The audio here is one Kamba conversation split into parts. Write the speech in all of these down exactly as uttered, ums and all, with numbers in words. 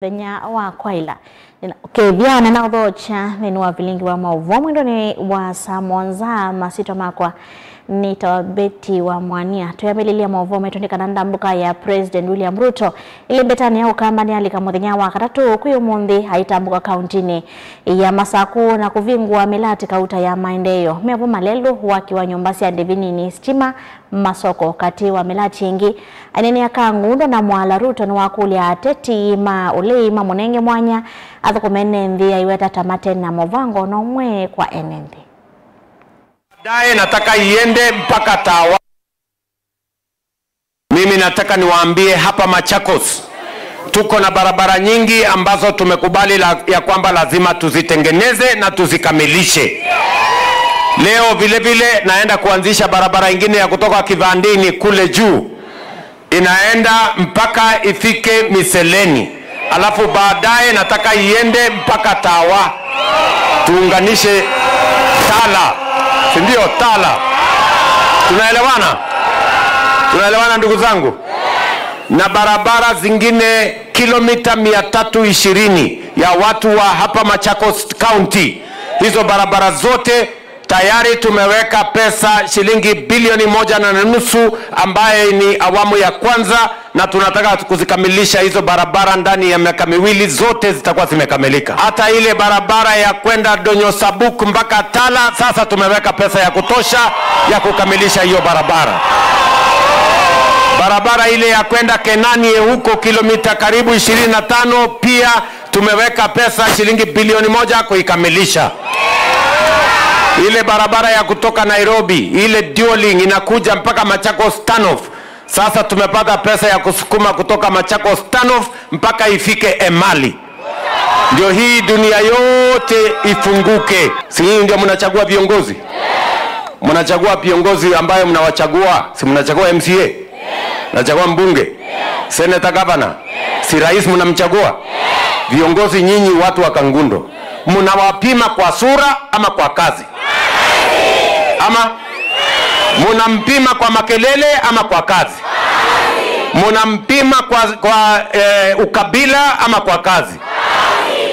Mũthenya wa kwaĩla. Nĩna ũkethya na naũthokya nthĩnĩ wa vilingi wa maũvoo mwendonĩ wa saa mũonza. Masyĩtwa makwa nĩtawa Betty wa Mwania. Twĩambĩlĩlya maũvoo maitũ nĩ kana ndambũka ya President William Ruto ĩlĩ mbetanĩ ya Ũkamba nĩyalika mũthenya wa katatũ kwĩ ũmũnthĩ aitambũka kauntinĩ ya Masakũ na kũvingũa mĩlatĩ kauta ya maendeeo, mevo malelũ, waki wa nyũmba sya ndĩvi nini, sitima, masoko, katĩ wa mĩlatĩ ĩngĩ. Aineenea Kangundo na Mwala, Ruto nĩwakũlya ateti ma ũlei mamũnenge mwanya athũkũme ene nthĩ aiweta ta mate na mũvango ona ũmwe kwa ene nthĩ. Baadaye nataka iende mpaka Tawa. Mimi nataka niwaambie hapa Machakos, tuko na barabara nyingi ambazo tumekubali la, ya kwamba lazima tuzitengeneze na tuzikamilishe. Leo vile vile naenda kuanzisha barabara ingine ya kutoka Kivandini kule juu, inaenda mpaka ifike Miseleni, alafu baadaye nataka iende mpaka Tawa, tuunganishe Tala, si ndio? Tala, tunaelewana? Tunaelewana, ndugu zangu? Na barabara zingine kilomita mia tatu ishirini ya watu wa hapa Machakos County. Hizo barabara zote tayari tumeweka pesa shilingi bilioni moja na nusu, ambaye ni awamu ya kwanza, na tunataka kuzikamilisha hizo barabara ndani ya miaka miwili, zote zitakuwa zimekamilika. Hata ile barabara ya kwenda Donyo Sabuk mpaka Tala, sasa tumeweka pesa ya kutosha ya kukamilisha hiyo barabara. Barabara ile ya kwenda Kenanie huko kilomita karibu ishirini na tano, pia tumeweka pesa shilingi bilioni moja kuikamilisha. Ile barabara ya kutoka Nairobi, ile dual link inakuja mpaka Machakos turnoff, sasa tumepata pesa ya kusukuma kutoka Machakos turnoff mpaka ifike Emali. Ndio hii dunia yote ifunguke. Si nyinyi ndio mnachagua viongozi? Mnachagua viongozi ambayo mnawachagua, si mnachagua M C A? Mnachagua mbunge? Senator, governor? Si rais mnamchagua? Viongozi nyinyi, watu wa Kangundo, mnawapima kwa sura ama kwa kazi? Ama munampima kwa makelele ama kwa kazi? Munampima kwa, kwa, eh, ukabila ama kwa kazi?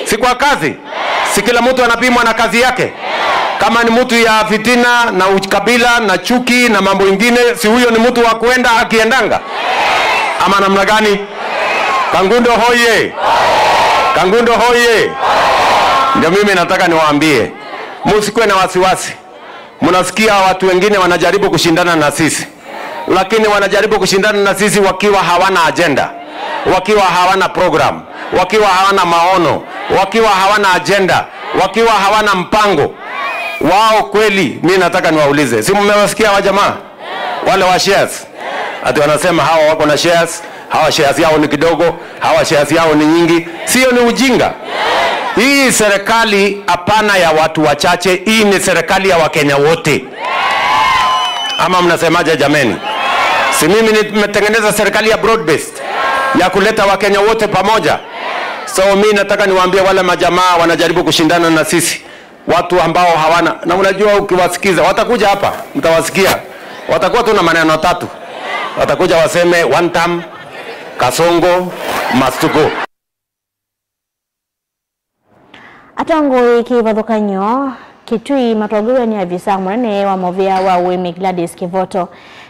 Si kwa kazi? Si kila mtu anapimwa na kazi yake? Kama ni mtu ya fitina na ukabila na chuki na mambo ingine, si huyo ni mtu wa kuenda akiendanga? Ama namna gani? Kangundo hoye! Kangundo hoye! Ndio mimi nataka niwaambie, msikuwe na wasiwasi. Mnasikia watu wengine wanajaribu kushindana na sisi, lakini wanajaribu kushindana na sisi wakiwa hawana ajenda, wakiwa hawana program, wakiwa hawana maono, wakiwa hawana ajenda, wakiwa hawana mpango. Wao kweli, mi nataka niwaulize, si mmewasikia wa jamaa wale wa shares? Ati wanasema hawa wako na shares, hawa shares yao ni kidogo, hawa shares yao ni nyingi. Sio, ni ujinga. Hii serikali hapana ya watu wachache, hii ni serikali ya Wakenya wote. Ama mnasemaje jameni? Si mimi nimetengeneza serikali ya broad based ya kuleta Wakenya wote pamoja? So mi nataka niwaambie wale majamaa wanajaribu kushindana na sisi, watu ambao hawana, na unajua ukiwasikiza, watakuja hapa, mtawasikia. Watakuwa tu na maneno tatu. Watakuja waseme one term, Kasongo must go. Atongoi kĩvathũkany'o Kitui matongoew'e nĩ avisa mũnene wa mũvĩa wa ũĩmi Gladys Kivoto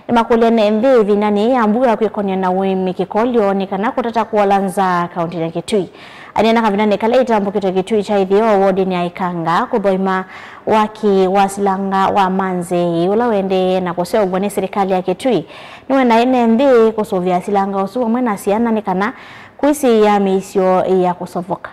nĩmakũlya ene nthĩ ĩvindanĩ ya mbua kwĩkonĩa na ũĩmi kĩkolyo nĩ kana kũtata kũola nzaa kaũntĩnĩ ya Kitui. Aneena kavindanĩ kala itambũkĩtwe Kitui kya ĩtheo wodinĩ ya Ikanga kũthoima waki wa silanga wa Manzei ũla ũendee na kũseũvw'a nĩ silikalĩ ya Kitui, nĩwendaa ene nthĩ kũsũvĩa silanga ũsu vamwe na syana nĩ kana kũisiĩĩa mĩisyo ya kũsovoka.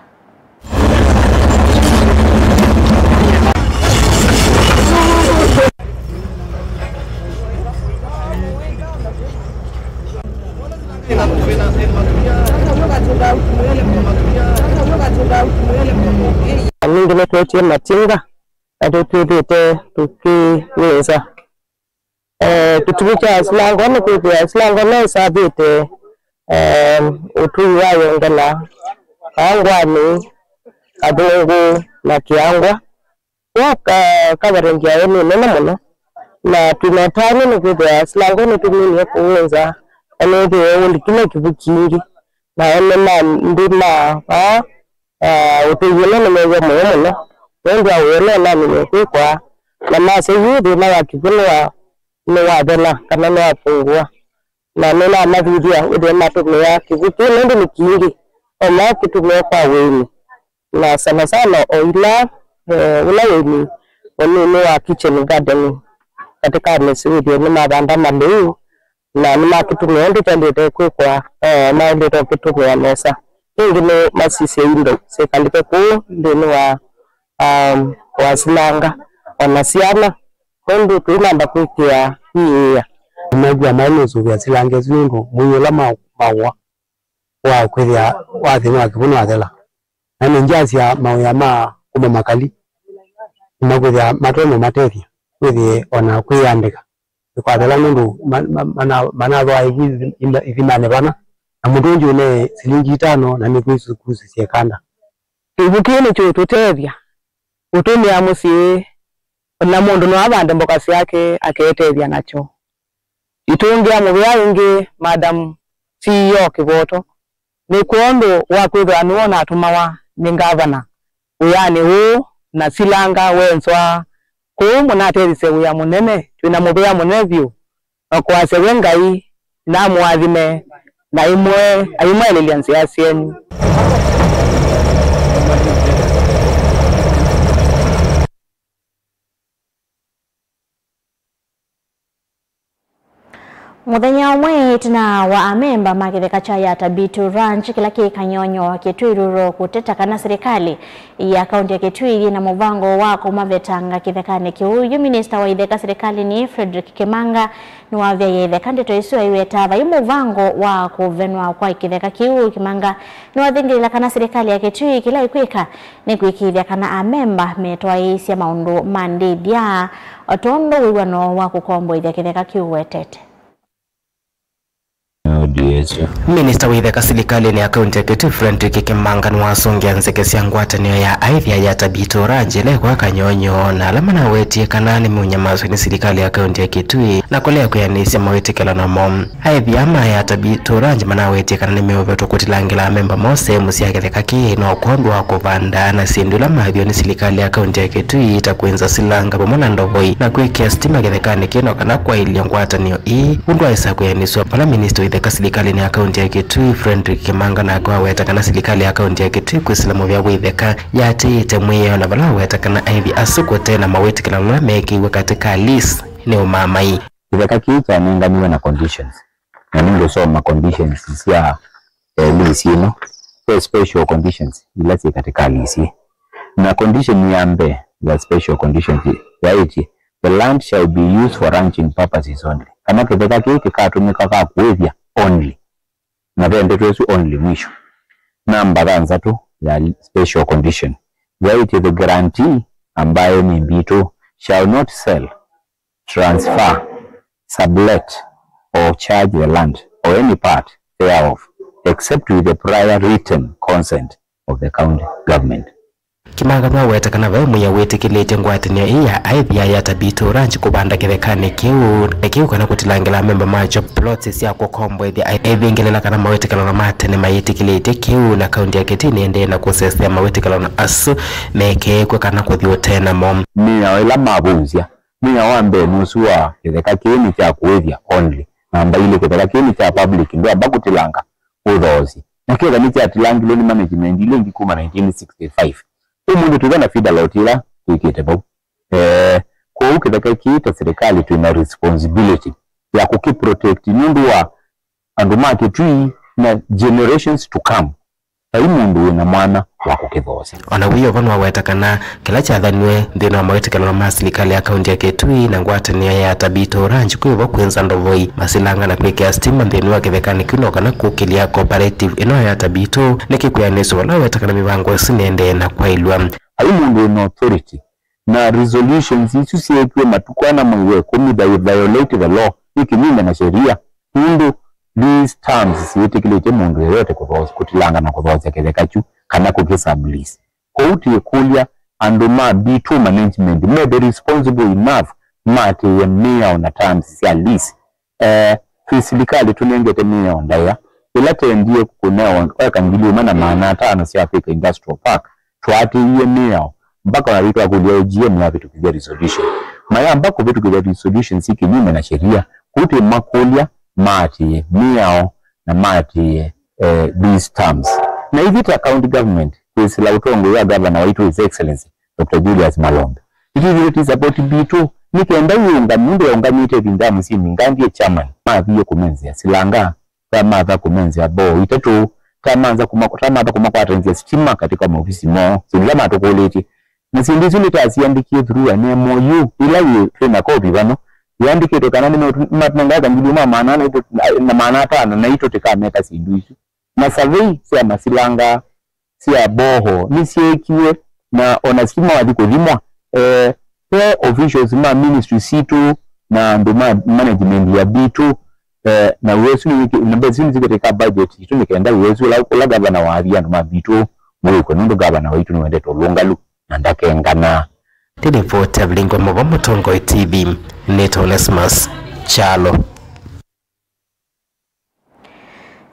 Ningĩ nĩtwetie matinga na tũtwĩthĩte tũkĩwĩnza. Eh, kĩtumi kya silango nĩ kwĩthĩa silango no ĩsavĩte, eh, ũtũi wa Yongela, Kaangwani, Kathũngũ na Kĩangwa. Kwoou ka-, coverage yayo nĩ nene mũno, na twĩna ũtanu nĩ kwĩthĩa silango nĩtũminie kũwĩnza, na nĩthĩwe ũlikile kĩvu kingĩ. Na ene ma nthĩ ma vaa, ah, ũtũi ũla nĩmew'a mũyo mũno nũndũ wa wĩa ũla ũnamine kwĩkwa, na masya yu thĩna wa kĩkw'ũ nĩwa-, nĩwathela kana nĩwapungua. Na nĩnamathuthya wĩthĩe matũmĩa kĩkw'ũ kĩu nũndũ nĩ kingĩ, o makĩtũmĩa kwa wĩini, na sana sana o ila, eh, ũla wĩini mũnini wa kitchen gardening katika mĩsyĩ wĩthĩe nĩmavanda malĩu, na nĩmakĩtũmĩa ũndũ kyaĩlĩte kwĩkwa, eh, maĩlĩte ũkĩtũmĩa nesa. Ĩngĩ nĩ masisye indo syĩkalĩke kũu nthĩnĩ wa, um, wasilanga, ona syana, nũndũ tũinamba kwĩkĩa iĩĩa. Nĩmethĩa maĩ nũsũvĩa silanga ĩsu nũndũ mwĩĩ ũla ma-, maũa wa kwĩthĩa wa thĩna wa kĩkw'ũ nĩwathela. Na nĩngyasya mawĩa ma kuma makali nĩmakwĩthĩa matonya matethya kwĩthĩe ona kwĩyandĩka. Nĩkwathela nũndũ ma-, ma-, mana-, manathooa ĩvu ithi-, ima-, ithimanĩ vana, na mũndũ ũngĩ ũne silingi itano na nĩkwĩsũkũsĩsya ĩkanda. Kĩw'ũ kĩĩ nĩkĩũtũtethya ũtũmĩa mũsyĩ, na mũndũ no avande mboka syake aketethya nakyo. Itũngĩa mũvea ĩngĩ, Madam C E O Kĩvoto, nĩ kwondũ wa kwĩthĩwa nĩwe ũnatũmawa nĩ ngavana wĩanĩ ũũ, na silanga wenzwa kũu mũnatethisye wĩa mũnene. Twĩna mũvea mũnene vyũ, na kwasya we Ngai namũathime na aimwe-, aimwaĩlĩlya nzĩa syenyu. Mũthenya ũmwe ĩtina wa amemba ma kĩtheka kya Yatta Beetle Ranch kĩla kĩ Kanyonyo, Kitui Rural, kũteta kana silikalĩ ya kaunti ya Kitui yĩna mũvango wa kũmavetanga kĩthekanĩ kĩu, yu minista wa itheka silikalĩnĩ Frederick Kimanga nĩwavyaie itheka ndeto isu aiweta vai mũvango wa kũvenwa kwa kĩtheka kĩu. Kimanga nĩwathingĩlĩla kana silikalĩ ya Kitui kĩla ĩkwĩka nĩ kũĩkĩĩthya kana amemba metwaĩĩsya maũndũ ma ndĩthya, o tondũ wĩw'ano wa kũkomboethya kĩtheka kĩu ũwetete. Minista wa itheka silikalĩnĩ ya kaunti ya Kitui, Frederick Kimanga, nĩwasũngĩa nzeke sya ngwatanĩo ya aĩthi ya Yatta Beetle Ranch ĩla ĩkw'a Kanyonyo, na ala manawetie kana nĩmeũnyamasw'a nĩ silikalĩ ya kaunti ya Kitui na kũlea kwĩanĩsya mawĩtĩkĩlo namo. Aĩthi aa ma Yatta Beetle Ranch manawetie kana nĩmeũvetwa kũtilangĩla amemba moo sehemu sya kĩtheka kĩĩ no kwondũ wa kũvanda na syĩndũ ila maĩviwe nĩ silikalĩ ya kaunti ya Kitui, ta kwĩnza silanga vamwe na ndovoi na kwĩkĩa sitima kĩthekanĩ kĩĩ no kana kwaĩlya ngwatanĩo ĩĩ ũndũ waĩsa kwĩanĩsw'a. Vala minista wa itheka silikalĩnĩ ya kaunti ya Kitui, Frederick Kimanga, nake waweta kana silikalĩ ya kaunti ya Kitui kwĩsĩla mũvea wa itheka yatĩĩte mwĩao, na vala waweta kana aĩthi asu kũte na mawĩtĩkĩlano ala meekĩiwe katĩ ka lease nĩ ũmaamai. Kĩtheka kĩĩ kyanenganiwe na conditions, na nĩngũsoma conditions sya, eh, lease ĩno. Ve special conditions ila syĩ katĩ ka lease ĩĩ. Na condition ya mbee ya special conditions yaĩtye, "The land shall be used for ranching purposes only." Kana kĩtheka kĩĩ kĩkatũmĩka kwa kũĩthya only. Na ve ndeto ĩsu only mwisho. Namba thanthatũ ya special condition yaĩtye, "The grantee ambaye ni Beetle shall not sell, transfer, sublet, or charge the land or any part thereof, except with the prior written consent of the county government." Kimanga nĩwaweta kana vai mwĩao wĩtĩkĩlĩtye ngwatanĩo ĩĩ ya aĩthi ya Yatta Beetle Ranch kũvanda kĩthekanĩ kĩu, na kĩu kana kũtilangĩla amemba makyo plots sya kũkomboethya aĩthi. Ngĩlela kana mawĩtĩkĩlano ma tene mayĩtĩkĩlĩtye kĩu, na kaunti ya Kitui nĩendee na kũsesea mawĩtĩkĩlano asu mekĩĩkw'e kana kũthi ũtee namo. Mĩao ĩla mavũnzya. Mwĩao wa mbee nĩ ũsu wa kĩtheka kĩĩ nĩ kya kũĩthya only. Namba ilĩ, kĩtheka kĩĩ nĩ kya public, ndwamba kũtilanga ũthoosye. Na kĩtheka nĩ kyatilangilwe nĩ management ila ingĩ kuma nineteen sixty-five. Ũmũnthĩ twĩthwa na feeder lot ila twĩkĩte vau. Eh, kwoou kĩtheka kĩĩ ta silikalĩ twĩ na responsibility ya kũkĩ protect nũndũ wa andũ ma Kitui na generations to come. Vai mũndũ wĩ na mwanya wa kũkĩthoosya. O na wĩo vo nĩwaweta kana kĩla kyathaniwe nthĩnĩ wa mawĩtĩkĩlano ma silikalĩ ya kaunti ya Kitui na ngwatanĩo ya Yatta Beetle Ranch kwĩ vo kwĩnza ndovoi, masilanga na kwĩkĩa sitima nthĩnĩ wa kĩthekanĩ kĩu no kana kũkĩlya cooperative ĩno ya Yatta Beetle nĩkĩkwĩanĩsw'a, vala waweta kana mĩvango ĩsu nĩendee na kwaĩlw'a. Vai mũndũ wĩ na authority na resolutions isu syeekiwe matukũ ana mwei wa ĩkũmi, they violate the law, nĩ kĩnyume na sheria, nũndũ these terms syĩtĩkĩlĩtye mũndũ yeyote kũthoos-, kũtilanga na kũthoosya kĩtheka kyu kana kũkĩ sublease. Kwoou twĩkũlya andũ ma Beetle management me the responsible enough maatĩĩe mĩao na terms sya lease. Eh, twĩ silikalĩ tũnengete mĩao ndaĩa, ĩla twendie kũnewa eka ngili ĩmwe na maana atano sya Thika Industrial Park, twaatĩĩie mĩao, mpaka ona twakũlya A G M yavĩtũkĩthya resolution. Mayamba kũvĩtũkĩthya resolution syĩ kĩnyume na sheria, kwoou twĩmakũlya maatĩĩe mĩao na maatĩĩe, eh, these terms. Na ithyĩ ta county government, kwĩsĩla ũtongoi wa gavana waitũ His Excellency Doctor Julius Malombe, nĩtwĩthĩĩtwe twĩ support mbitũ, nĩ kenda yĩũngame, nũndũ yaũngamĩte ĩvinda ya mũsyĩ Mingandi e chairman, maviie kũmenzĩa silanga, tamatha kũmenzĩa mboo itatũ, tamanza kũma-, tamatha kũmakwatanĩsya sitima katika maovisi moo, syĩndũ ila matũkũlĩtye. Na syĩndũ isu nĩtasiandĩkie through an M O U ila yĩ, twĩ na kopi vano, yĩandĩkĩtwe kana nĩmatũnenga eka ngili ĩmwe na maana ana itũ, na, na maana atano, naitũ tĩkameka syĩndũ isu. Na survey sya masilanga sya mbooho nĩsyeekiwe, na ona sitima wathi kũthimwa, eh, ve officials ma ministry sitũ na andũ ma management ya mbitũ, eh, na wĩa ũsu nĩ wĩkĩ-, namba isu nĩsyĩkĩte ka budget itũ nĩ kenda wĩa ũsu ũla, ũla gavana wathi andũ ma mbitũ wĩkwe, nũndũ gavana waitũ nĩwendete ũlũngalu na ndakengana. Nĩ ripoti ya Vilingwa Mova, Mũtongoi T V, nĩtawa Onesmus Kyalo.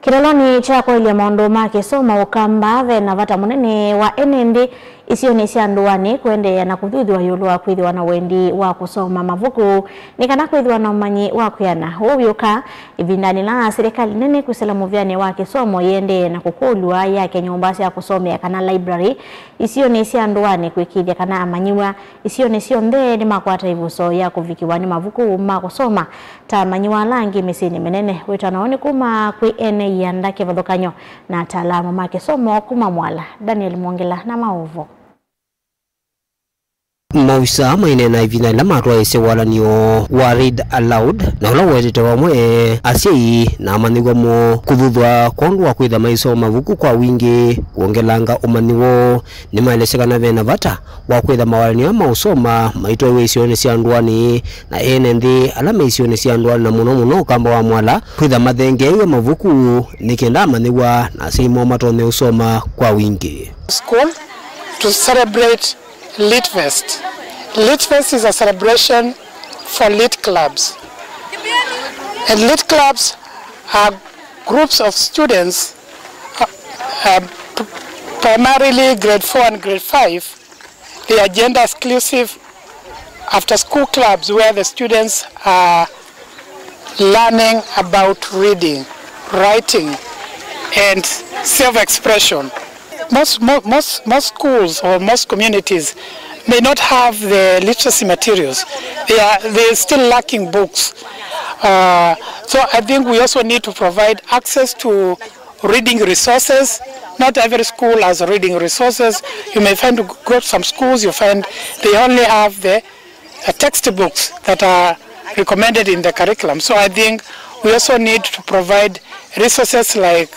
Kĩtalonĩ kya kwaĩlya maũndũ ma kĩsomo Ũkamba, ve na vata mũnene wa ene nthĩ isionĩ sya ndũanĩ kũendeea na kũthuthw'a ĩũlũ wa kwĩthĩwa na wendi wa kũsoma mavuku nĩ kana kwĩthĩwa na ũmanyi wa kwĩana. Ũu wĩũka ĩvindanĩ yĩla silikalĩ nene kwĩsĩla mũvĩanĩ wa kĩsomo yĩendee na kũkũlw'a yake nyũmba sya kũsomea kana library isionĩ sya ndũanĩ kũĩkĩĩthya kana amanyĩw'a isionĩ syonthe nĩmakwata ĩvuso ya kũvikĩwa nĩ mavuku ma kũsoma ta amanyĩw'a ala angĩ mĩsyĩnĩ mĩnene. Wĩtano nĩ kuma kwĩ ene ianda kĩvathũkany'o na ataalamu ma kĩsomo kuma Mwala. Daniel Mwongela na maũvoo. Maovisaa maineena ĩvinda yĩla matwaĩĩsye walany'o wa Read Aloud, na ũla ũetete vamwe asyai na amanyĩw'a moo kũthuthw'a kwondũ wa kwĩtha maisoma mavuku kwa wingĩ kwongelanga ũmanyi woo. Nĩmaelesya kana ve na vata wa kwĩtha mawalany'o aa ma ũsoma maitwaĩwe isionĩ sya ndũanĩ, na ene nthĩ ala me isionĩ sya ndũanĩ, na mũno mũno Ũkamba wa Mwala, kwĩtha mathengeew'e mavuku nĩ kenda amanyĩw'a na asyai moo matonye ũsoma kwa wingĩ. School to celebrate Litfest. Litfest is a celebration for lit clubs. And lit clubs are groups of students, uh, uh, p-, primarily grade four and grade five. They are gender exclusive after school clubs where the students are learning about reading, writing, and self-expression. Most, mo-, most, most schools or most communities may not have the literacy materials. They are, they're still lacking books. Uh, so I think we also need to provide access to reading resources. Not every school has reading resources. You may find to go to some schools, you find they only have the, uh, textbooks that are recommended in the curriculum. So I think we also need to provide resources like,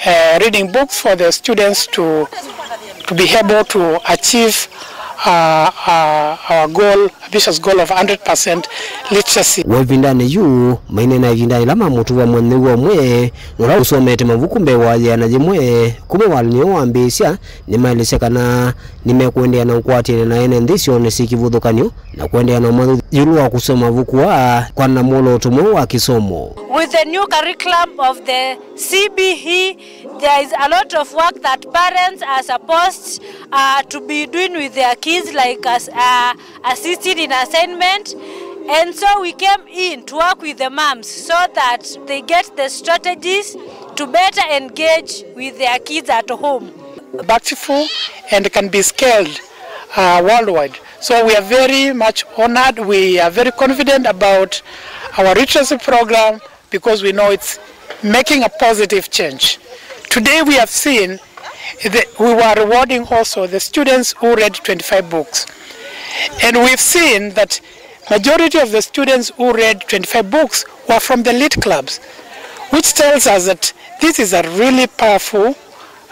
uh, reading books for the students to, to be able to achieve, uh, uh, our goal, ambitious goal of hundred percent literacy. Wa ĩvindanĩ yu, maineena ĩvinda yĩla mamũtũa mwene ũmwe ũla ũsomete mavuku mbee wa yĩana yĩmwe kuma walany'o wambĩĩsya, nĩmaelesya kana nĩmekũendeea na ũkwatĩanĩa na ene nthĩ isionĩ syĩ kĩvathũkany'o na kũendeea na ũmanyi ĩũlũ wa kũsoma mavuku aa kwana na mwolooto mweũ wa kĩsomo. With the new curriculum of the C B E, there is a lot of work that parents are supposed, uh, to be doing with their kids, like as, uh, assisting in assignment. And so we came in to work with the moms so that they get the strategies to better engage with their kids at home. Bountiful and can be scaled, uh, worldwide. So we are very much honored. We are very confident about our literacy program because we know it's making a positive change. Today we have seen that we were rewarding also the students who read twenty-five books. And we've seen that majority of the students who read twenty-five books were from the lit clubs, which tells us that this is a really powerful,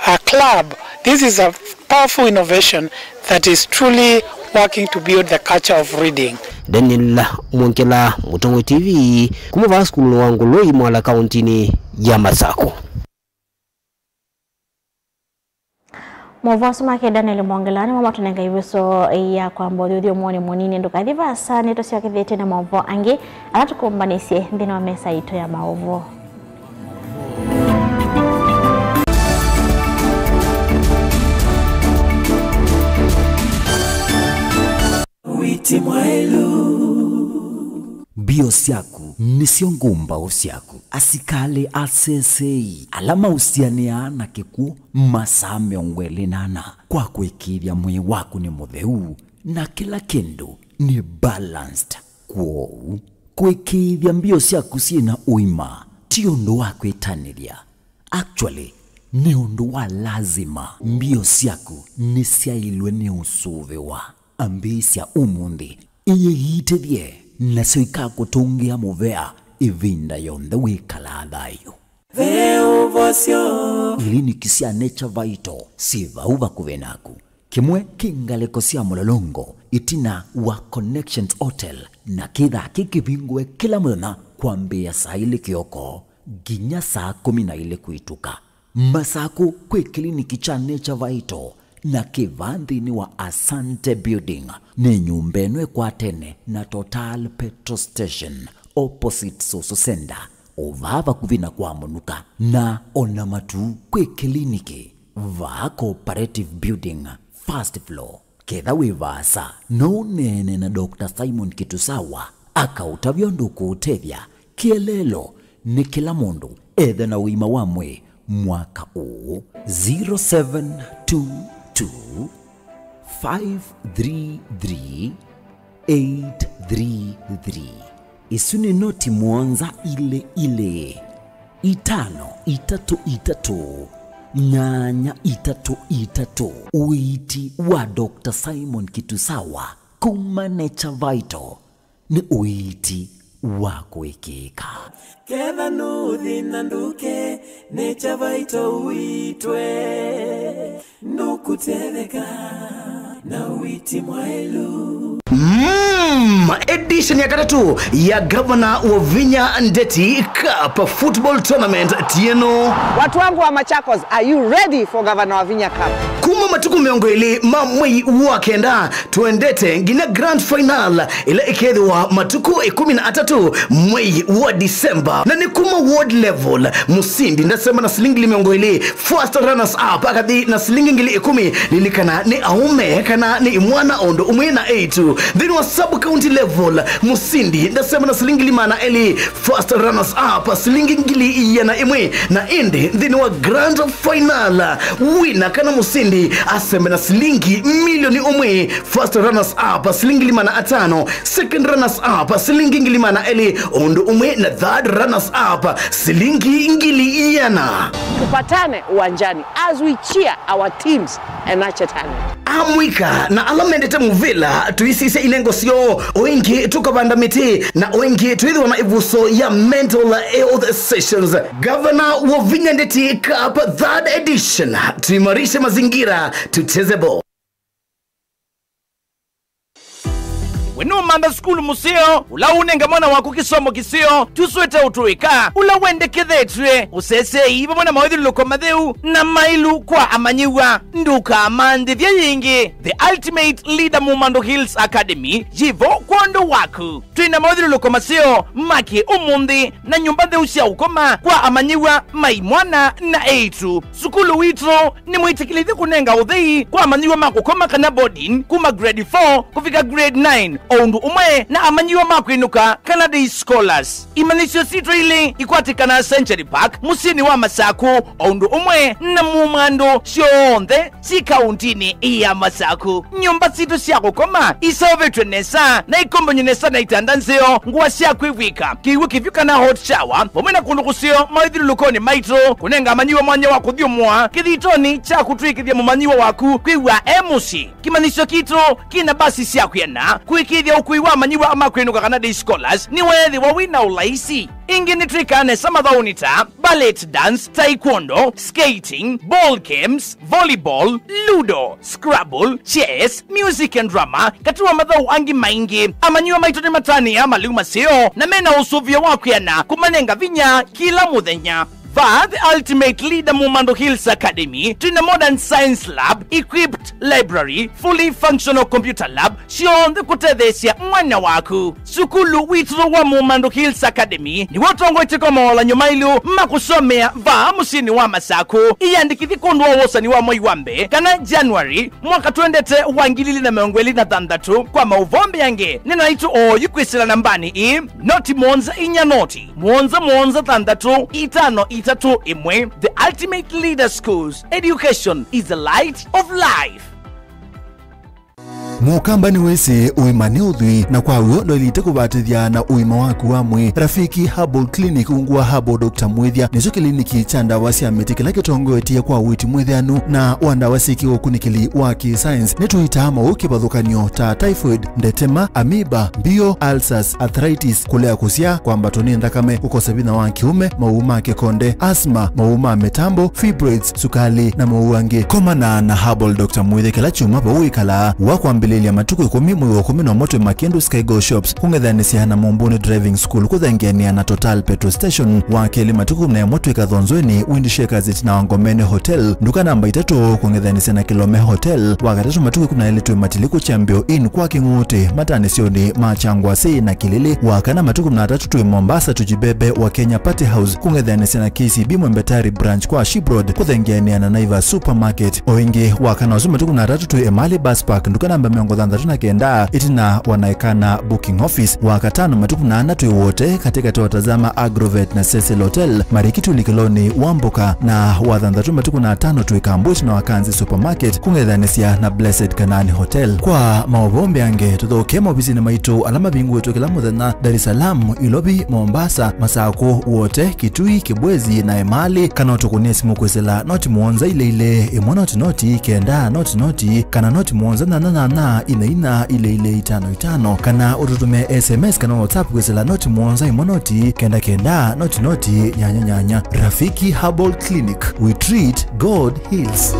uh, club. This is a powerful innovation that is truly working to build the culture of reading. Daniel Mwongela, Mũtongoi T V, kuma vaa sukulunĩ wa Ngũlũi, Mwala, kauntinĩ ya Masakũ. Maũvoo asu make Daniel Mwongela nĩmo matũnenga ĩvuso ya kwamba ũthyũthyũmũonĩ mũnini. Ndũkathi vaasa, nĩtũsyokethĩtye na maũvoo angĩ ala tũkũmbanĩsye nthĩnĩ wa mesa itũ ya maũvoo. Mbio syaku nĩsyo ngũmbaũ syaku. Asikalĩ asesei ala maũsianĩaa na kĩkw'ũ masaa mĩongo ĩlĩ na ana kwa kũĩkĩĩthya mwĩĩ waku nĩ mũtheu na kĩla kĩndũ nĩ balanced. Kwoou, kũĩkĩĩthya mbio syaku syĩ na ũima ti ũndũ wa kwĩtanĩthya. Actually, nĩ ũndũ wa lazima. Mbio syaku nĩsyaĩlwe nĩ ũsũvĩwa. Ambĩĩsya ũmũnthĩ, ĩyĩitĩthye, nasyo ikakũtũngĩa mũvea ĩvinda yonthe wĩkalaa thayũ. Ve ũvosyo. Iliniki sya Nature Vital syĩ vau vakuvĩ naku. Kĩmwe kĩ ngalĩko sya Mũlolongo, ĩtina wa Connections Hotel, na kĩthaa kĩkĩvingũe kĩla mũthenya kwambĩĩa saa ilĩ kĩoko nginya saa kũmi na ilĩ kwĩtũka. Masakũ kwĩ kĩliniki kya Nature Vital na kĩva nthĩnĩ wa Asante Building. Nĩ nyũmba ĩno ĩkwatene na Total Petrol Station, opposite Soso Center, o vaa vakuvĩ na kwa Mũnuka. Na ona matu kwĩ kĩliniki vaa Cooperative Building, first floor. Ketha wĩ vaasa, no ũneene na Doctor Simon Kitusawa, akaũtavya ũndũ ũkũũtethya. Kĩeleelo nĩ kĩla mũndũ ethe na ũima wa mwĩĩ mwaka ũũ. Zero seven two two, five three three, eight three three. Isu nĩ noti mũonza ilĩ ilĩ, itano itatũ itatũ, nyanya itatũ itatũ. Ũiiti wa Doctor Simon Kitusawa kuma Nature Vital nĩ ũiiti wa kũĩkĩĩka. Ketha nũthi na ndũke, Nature Vital ũitwe. Nũkũtetheka na ũiiti mwaĩlu. Mm, edition ya katatũ ya Governor Wavinya Ndeti Cup Football Tournament ti ĩno. Watu wangu wa Machakos, are you ready for Governor Wavinya Cup? Kuma matukũ mĩongo ĩlĩ ma mwei wa kenda, twendete nginya grand final ĩla ĩkethĩwa matukũ ĩkũmi na atatũ mwei wa December. Na nĩ kuma ward level, mũsindi ndasema na silingi ngili mĩongo ĩlĩ, first runners up akathi na silingi ngili ĩkũmi. Lilikana nĩ aũme kana nĩ imwana o ũndũ ũmwe na eĩtu. Nthĩnĩ wa sub county level, mũsindi ndasema na silingi ngili maana elĩ, first runners up silingi ngili iana ĩmwe. Na ĩndĩ nthĩnĩ wa grand final, wina kana mũsindi asembe na silingi milioni ũmwe, first runners up silingi ngili maana atano, second runners up silingi ngili maana elĩ, o ũndũ ũmwe na third runners up silingi ngili iana. Tupatane uwanjani as we cheer our teams and nurture talent. Amũika na ala mendete mũvĩla, tũisisya inengo syoo, o ĩngĩ tũkavanda mĩtĩ, na o ĩngĩ twĩthĩwa na ĩvuso ya mental health sessions. Governor Wavinya Ndeti Cup third edition, tuimarishe mazingira, tucheze ball. We nũmantha sukulu mũseo, ũla ũnenga mwana waku kĩsomo kĩseo, tũsweta ũtũĩka, ũla wendekethetw'e, ũsesei vamwe na mawĩthyũlũlũko matheu na maĩlu kwa amanyĩw'a. Ndũkamanthĩthye yĩngĩ. The Ultimate Leader Mumando Hills Academy yĩvo kwondũ waku. Twĩ na mawĩthyũlũlũko maseo ma kĩ ũmũnthĩ na nyũmba ntheu sya ũkoma kwa amanyĩw'a ma imwana na eĩtu. Sukulu witũ nĩmwĩtĩkĩlĩthye kũnenga ũthei kwa amanyĩw'a ma kũkoma kana boarding kuma grade four kũvika grade nine, o ũndũ ũmwe na amanyĩw'a ma kwĩnũka kana day scholars. Imanyĩsyo sitũ ilĩ ikwatĩkanaa Century Park, mũsyĩnĩ wa Masakũ, o ũndũ ũmwe na Mumando syonthe syĩ kaũntinĩ ya Masakũ. Nyũmba sitũ sya kũkoma iseũvĩtw'e nesa na ikombany'e nesa na itanda nzeo, ngũa sya kwĩvw'ĩka, kĩw'ũ kĩvyũ kana hot shower, vamwe na kũndũ kũseo mawĩthyũlũlũkonĩ maitũ, kũnenga amanyĩw'a mwanya wa kũthyũmũa kĩthitonĩ kya kũtw'ĩkĩthya mũmanyĩw'a waku kwĩw'a e mũsyĩ. Kĩmanyĩsyo kitũ kĩna mbasi sya kwĩana kũĩkĩĩthya ũkui wa amanyĩw'a ma kwĩnũka kana day scholars nĩweethĩwa wĩ na ũlaisi. Ĩngĩ nĩtwĩkaa nesa mathaũnĩ ta ballet dance, taekwondo, skating, ball games, volleyball, ludo, scrabble, chess, music and drama, katĩ wa mathaũ angĩ maingĩ. Amanyĩw'a maitũ nĩmatanĩaa malĩu maseo na mena ũsũvĩo wa kwĩana kũmanenga vinya kĩla mũthenya. Vaa The Ultimate Leader Mumandu Hills Academy, twĩna modern science lab, equipped library, fully functional computer lab, syonthe kũtetheesya mwana waku. Sukulu witũ wa Mumandu Hills Academy nĩw'o ũtongoetye kwa maũlany'o maĩlu ma kũsomea vaa mũsyĩnĩ wa Masaku. Ĩyandĩkĩthye kwondũ wa wosani wa mwei wa mbee kana January mwaka twendete wa ngili ili na mĩongo ĩlĩ na thanthatũ. Kwa maũvoo mbeange, nena naitũ oyu kwĩsĩla nambanĩ ĩĩ, noti mũonza inya noti, mũonza mũonza thanthatũ, itano itatũ ĩmwe. The Ultimate Leader Schools, education is the light of life. Mũkamba nĩwĩsĩ ũima nĩ ũthwii, na kwa w'o ndwaĩlĩte kũvatĩthya na ũima waku wa mwĩĩ. Rafiki Herbal Clinic ungu wa Herbal Doctor Mwĩthya nĩkyo kĩliniki kya ndawa sya mĩtĩ kĩla kĩtongoetye kwa ũiiti mwĩthĩanu na wa ndawa syĩ kĩũkunĩkĩli wa kĩ-science. Nĩtũitaa maũũ kĩvathũkany'o ta typhoid, ndetema, amoeba, mbio, ulcers, arthritis, kũlea kũsyaa, kwambatwa nĩ nthakame, kũkosa vinya wa kĩũme, maũũ ma kĩkonde, asthma, maũũ ma mĩtambo, fibroids, sukali, na maũũ angĩ. Komana na Herbal Doctor Mwĩthya kĩla kyumwa vau wĩkalaa. Wa kwambĩlĩlya matukũ ĩkũmi mwei wa ĩkũmi na ũmwe twĩ Makindu Sky Go Shops, kũng'ethanĩsya na Mumbuni Driving School, kũthengeanĩa na Total Petrol Station. Wa kelĩ matukũ ĩkũmi na ĩmwe twĩ Kathonzweni, Windshakers ĩtina wa Ngomeni Hotel, nduka namba itatũ, kũng'ethanĩsya na Kilome Hotel. Wa katatũ matukũ ĩkũmi na elĩ twĩ Matiliku Kyambĩo Inn kwa Kĩng'ũũtĩ, matanĩsyonĩ ma Kyangwasĩ na Kĩlĩlĩ. Wa kana matukũ ĩkũmi na atatũ twĩ Mombasa Tujibebe wa Kenya Party House, kũng'ethanĩsya na K C B Mwembe Tayari Branch kwa Ship Road, kũthengeanĩa na Naivas Supermarket. O ĩngĩ, wa kana ũsu matukũ ĩkũmi na atatũ twĩ Emali Bus Park, nduka namba mĩongo thanthatũ na kenda, ĩtina wa Naekana Booking Office. Wa katano matukũ ĩkũmi na ana twĩ Wote, katĩkatĩ wa Tazama Agrovet na Cecil Hotel, marĩki tu ũlikĩlonĩ wa mboka. Na wa thanthatũ matukũ ĩkũmi na atano twĩ Kambwit na Wakanzi Supermarket, kũng'ethanĩsya na Blessed Canaan Hotel. Kwa maũvoo mbeange, tũthokee maovisinĩ maitũ ala mavingũĩtwe kĩla mũthenya Dar es Salaam, Ilovi, Mombasa, Masakũ, Wote, Kitui, Kibwezi, na Emali, kana ũtũkũnĩe simũ kwĩsĩla noti mũonza ilĩ ilĩ, ĩmwe noti noti, kenda noti noti, kana noti mũonza nyanya nyanya, inya inya, ilĩ ilĩ, itano itano, kana ũtũtũmĩe S M S kana WhatsApp kwĩsĩla noti mũonza ĩmwe noti, kenda kenda, noti noti, nyanya nyanya. Rafiki Herbal Clinic, we treat, God heals.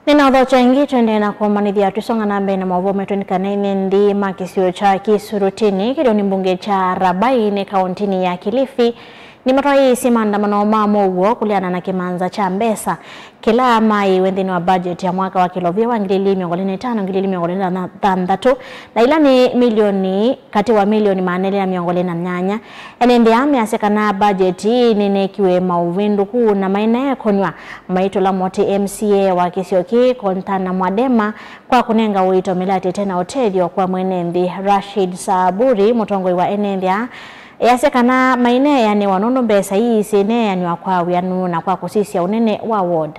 Nĩnaũthokya ĩngĩ, tũendee na kũmanyĩthya tũisonga na mbee na maũvoo maitũ nĩ kana ene nthĩ ma kĩsio kya Kisurutini kĩlĩonĩ mbunge kya Rabai nĩ kaũntĩnĩ ya Kilifi nĩmatwaĩĩsye maandamano ma mũuo kũleana na kĩmanza kya mbesa kĩla maaĩwe nthĩnĩ wa budget ya mwaka wa kĩlovia wa ngili ili mĩongo ĩlĩ na itano, ngili ili mĩongo ĩlĩ na thanthatũ, na ila nĩ milioni, katĩ wa milioni maana elĩ na mĩongo ĩlĩ na nyanya. Ene nthĩ aa measya kana budget ĩĩ nĩneekiwe maũvĩndũku na mainaekonywa. Maitũla Moti, M C A wa kĩsio kĩĩ, Conthana Mwadema, kwa kũnenga ũito mĩlatĩ ĩte na ũtethyo kwa mwene nthĩ. Rashid Saburi, mũtongoi wa ene nthĩ aa, easya kana maineeanĩwa nũndũ mbesa ii syĩneeanw'a kwa wĩanu na kwa kũsisya ũnene wa ward.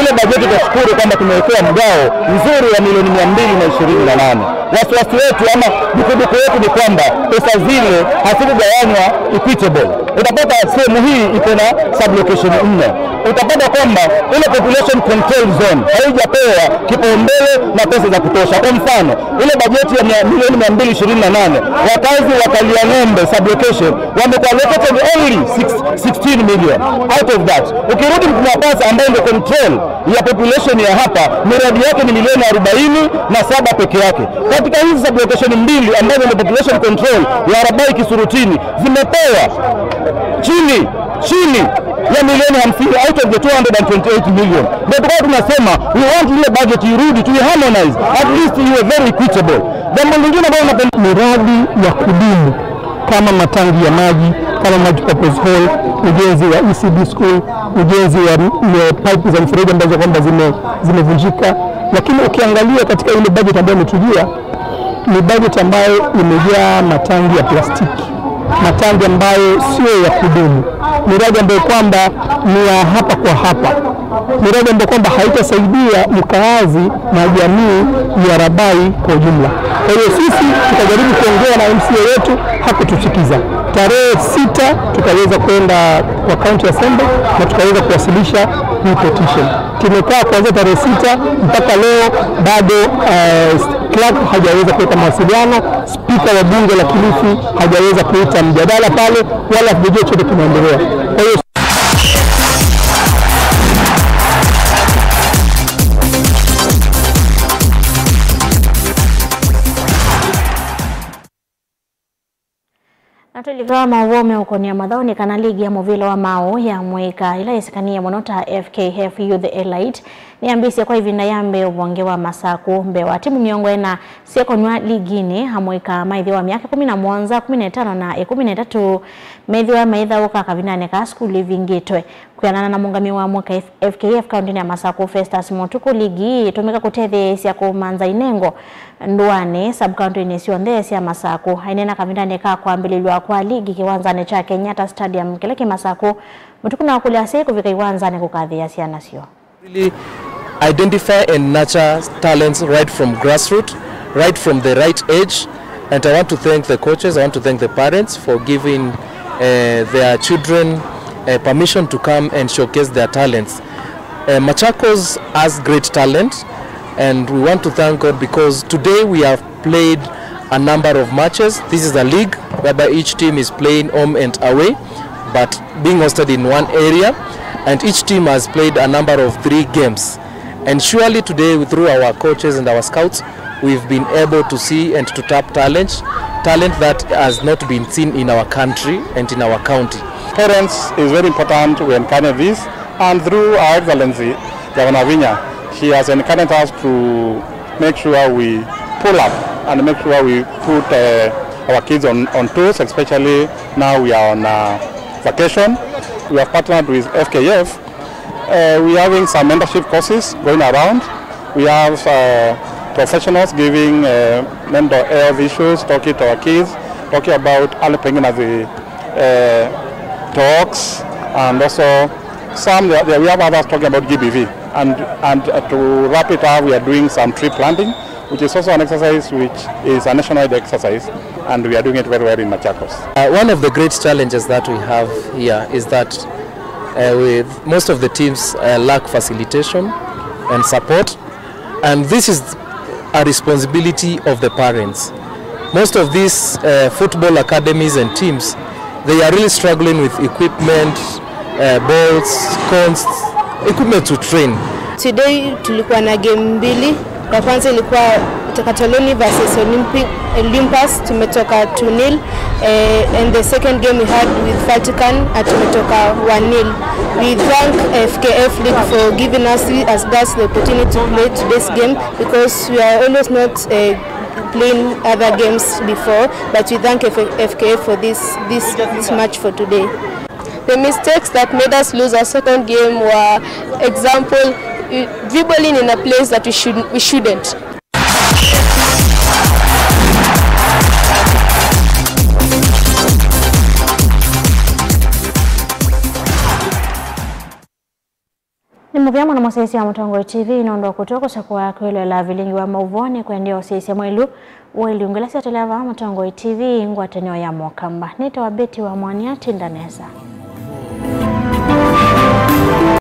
Ile bajeti, tunashukuru kwamba tumewekewa mgao mzuri wa milioni mia mbili na ishirini na nane. Wasiwasi wetu ama dukuduku yetu ni kwamba pesa zile hazikugawanywa equitable. Utapata sehemu hii iko na sublocation nne. Utapata kwamba ile population control zone haijapewa kipaumbele na pesa za kutosha. Kwa mfano, ile bajeti ya mia, milioni mia mbili ishirini na nane, wakazi wa Kaliang'ombe sublocation wamekuwa allocated only six, sixteen million. Out of that, ukirudi Mtumapasa ambayo ndio control ya population ya hapa, miradi yake ni milioni arobaini na saba peke yake. Katika hizi sublocation mbili ambazo ndio population control ya Rabai Kisurutini, zimepewa chini, chini ya milioni hamsini out of the two hundred and twenty-eight million. Ndio tukawa tunasema we want ile budget irudi, to harmonize, at least iwe very equitable. Jambo lingine ambalo napenda, miradi ya kudumu kama matangi ya maji, kama multipurpose hall, ujenzi wa E C D school, ujenzi wa, mm, pipe za mfereji ambazo kwamba zime-, zimevunjika. Lakini ukiangalia katika ile budget ambayo imetulia, ni budget ambayo imejaa matangi ya plastiki, matangi ambayo sio ya kudumu, miradi ambayo kwamba ni ya hapa kwa hapa, miradi ambayo kwamba haitasaidia mkaazi na jamii ya Rabai kwa ujumla. Kwa hiyo sisi tukajaribu kuongea na M C A wetu, hakutusikiza. Tarehe sita tukaweza kwenda kwa County Assembly na tukaweza kuwasilisha hii petition. Tumekaa kuanzia tarehe sita mpaka leo, bado, eh, clerk hajaweza kuweka mawasiliano, spika wa bunge la Kilifi hajaweza kuita mjadala pale, wala hatujajua chochote kinaendelea. Kwa hiyo Na twĩlika maũvoo meũkonĩa mathaũ nĩ kana ligi ya mũvĩla wa maaũ ya mũika, ĩla yĩsĩkanĩe mũno ta F K F Youth Elite, nĩyambĩĩsye kwa ĩvinda ya mbee ũvonge wa Masakũ. Mbee wa timu mĩongo ĩna syekonywa liginĩ, amũika maĩthĩwa myaka ĩkũmi na mũonza, ĩkũmi na ĩtano na ĩkũmi na ĩtatũ methĩwa maithaũka kavindanĩ kaa sukulu ivingĩtwe. Kwĩanana na mũngamĩi wa mũika F K F kaũntĩnĩ ya Masakũ, Festus Mũtukũ, ligi ĩĩ ĩtũmĩka kũtetheesya kũmantha inengo ndũanĩ sub-kaũntĩnĩ syonthe sya Masakũ. Aineena kavindanĩ ka kwambĩlĩlw'a kwa ligi kĩwanzanĩ kya Kenyatta Stadium kĩla kĩ Masakũ, Mũtukũ nĩwakũlya asyai kũvika iwanzanĩ kũkathĩĩa syana syoo. Really identify and nurture talents right from grassroots, right from the right age. And I want to thank the coaches, I want to thank the parents for giving uh, their children uh, permission to come and showcase their talents. Uh, Machakos has great talent, and we want to thank God because today we have played a number of matches. This is a league whereby each team is playing home and away, but being hosted in one area, and each team has played a number of three games. And surely today, through our coaches and our scouts, we've been able to see and to tap talent, talent that has not been seen in our country and in our county. Parents is very important, we encourage this, and through Our Excellency Governor Vinya, she has encouraged us to make sure we pull up and make sure we put uh, our kids on, on tools, especially now we are on uh, vacation. We have partnered with F K F. Uh, we are having some mentorship courses going around. We have uh, professionals giving uh, mental health issues, talking to our kids, talking about early pregnancy uh, talks, and also some, we have others talking about G B V. And, and uh, to wrap it up, we are doing some tree planting, which is also an exercise which is a nationwide exercise, and we are doing it very well in Machakos. Uh, one of the great challenges that we have here is that uh, with most of the teams uh, lack facilitation and support, and this is a responsibility of the parents. Most of these uh, football academies and teams, they are really struggling with equipment, uh, balls, cones, equipment to train. Today tulikuwa na game mbili. Ya kwanza ilikuwa Katoloni versus Olympic, Olympus, tumetoka two nil, eh, and the second game we had with Vatican, uh, tumetoka one nil. We thank F K F League for giving us, us girls the opportunity to play today's game because we are always not uh, playing other games before, but we thank F K F for this, this, this match for today. The mistakes that made us lose our second game were, example, dribbling in a place that we should, we shouldn't. Nĩ mũvea mũno mũsyaĩĩsya wa Mũtongoi T V nũndũ wa kũtw'a kũsakũa kwĩloela vilingi wa maũvoo. Nĩ kũendeea ũsyaĩĩsya mwĩlu wa ilungu ila syatũlea vaa Mũtongoi T V, ngwatanĩo ya Mokamba. Nĩtawa Betty wa Mwania, tinda nesa.